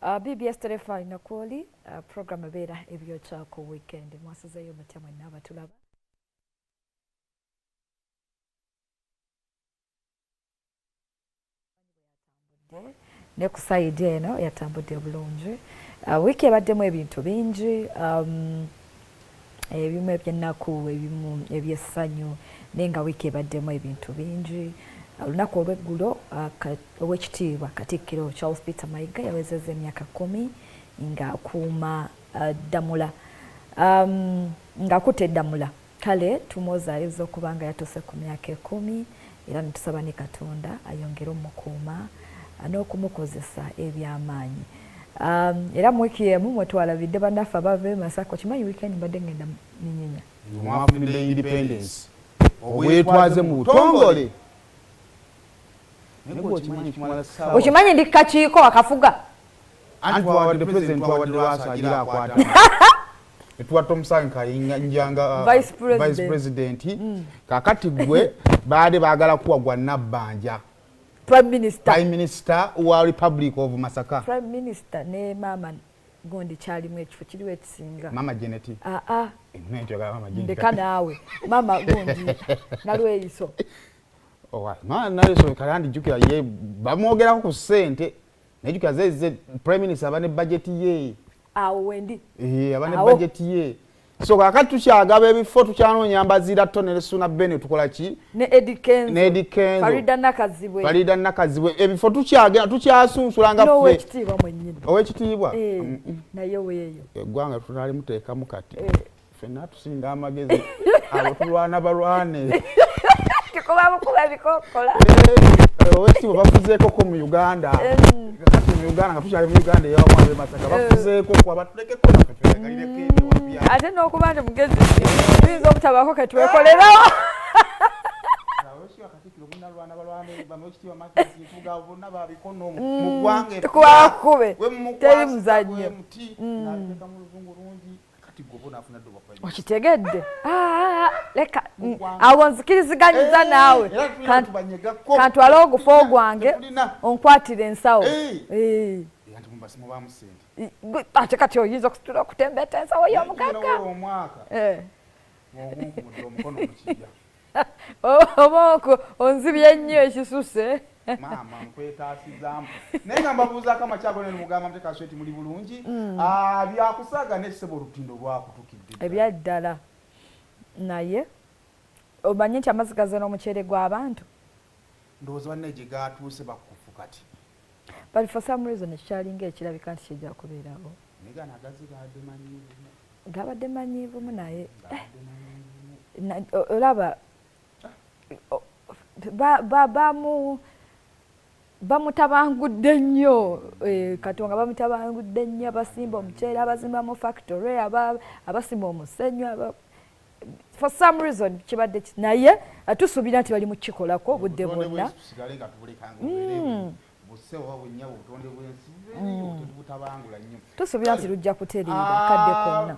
BBS Terefayina kwoli program ebeera Ebyokya ku Weekend. Mwasuzeeyo mutya mwenna abatulaba? Ne ku side eno yatambudde bulungi. Wiiki ebaddemu ebintu bingi, ebimu ebyennaku, ebimu ebyessanyu, naye nga wiiki ebaddemu ebintu bingi. Olunaku olw'eggulo, Owekitiibwa Katikkiro Charles Peter Mayiga yawezezza emyaka 10 ng'akuuma ddamula, ng'akutte eddamula. Kale tumwozaayozza okuba nga yatuuse ku myaka 10, era netusaba ne Katonda ayongere omukuuma n'okumukozesa ebyamaanyi. Era mu wiiki emu mwetwalabidde bannaffe abava e Masaka. Okimanyi, weekend mbadde ngenda Minyinya. Mwafunidde independence, obwetwaze mu butongole. Okimanyi ndi kakiiko akafuga. Anti twawadde president, twawadde Lwasa agira akwata, netuwa Tomusange Kayinjanga Vice President. Vice president. Kakati gwe baade baagala kuwa gwa Nabbanja. Prime Minister. Prime Minister wa Republic of Masaka. Prime Minister ne maama gundi kyalimu ekifo kiriwo ekisinga. Mama Janet. Aa. Njagala mama Janet. Ndeka naawe, maama gundi Nalweyiso. Mama Nalweyiso kalandi, jjukira ye bamwogerako ku ssente, nejjukira ze prime minister aba ne budget ye. Awo wendi. Eh, aba ne budget ye. So kakati tukyagaba ebifo, tukyanoonya Mbaziira Tonere, Suna Bene, tukola ki? Ne Eddie Kenzo. Ne Eddie Kenzo. Farida Nakazibwe. Farida Nakazibwe. Ebifo tukyagenda tukyasunsula nga ffe. N'owekitiibwa mwennyini. Owekitiibwa. Eh, naye weeyo. Eggwanga tunalimuteekamu kati. Ffenna tusinga amagezi, abo tulwana balwane. Tukuba bukuba ebikokola. Eh, owekitiibwa bafuzeekoko mu Uganda. Kati mu Uganda, nga tukyali mu Uganda eyawamu, ab'e Masaka bafuzeeko ku abatulekeko naffe tweyagalireko ebiwapya. Ate n'okuba nti mugezi, tuyinza obutabaako ketwekolerawo. Owekitiibwa Katikkiro bunalwana balwane, bamwekitiibwa Mathias Mpuuga, bonna babikono mu ggwanga. Tukuba kube teri muzannyo. Muti nabiteeka mu luzungu lungi. Kati gwe oba onaafuna dde obwa prime minister? Okitegedde? Ah, leka awo nzikiriziganyiza naawe. Era tulina tubanyegako. Kantwale ogufo gwange. Tetulina. Onkwatire ensawo. Eh. Anti mubaamu ssente. Ate kati oyinza okusitula okutembeeta ensawo y'omugagga. Omwaka ng'ogunkumudde omukono mu kibya. Oba onzibye nnyo ekisuse. Maama nkwetaasizaamu, naye nga mbabuuzaako amakyago nene, mugamba mute kasweti muli bulungi? Ah, byakusaaga n'ekisebo olutindo lwakutukidde. Ebyaddala, naye omanye nti amazzi gaze n'omuceere gw'abantu. Ndowooza bannaye gye gatuuse bakufu kati. But for some reason ekikyalinga ekirabika nti kijja kubeerawo. Naye gano agazze gaadde manyiivumu. Gabadde manyiivumu naye Gaadde manyiivumu. Olaba bamu bamutabangudde nnyo, Katonga bamutabangudde nnyo, abasimba omuceere, abazimba mu factory, abasimba omusenyu, for some reason kibadde naye tusuubira nti bali mu kikolako obudde Obutonde bwonna. bw'ensi tusigale nga tubulekanga bubeere busse oba bunnyabo, obutonde bw'ensi bubeereyo, tetubutabangula nnyo. Tusuubira nti lujja kutereera kadde konna.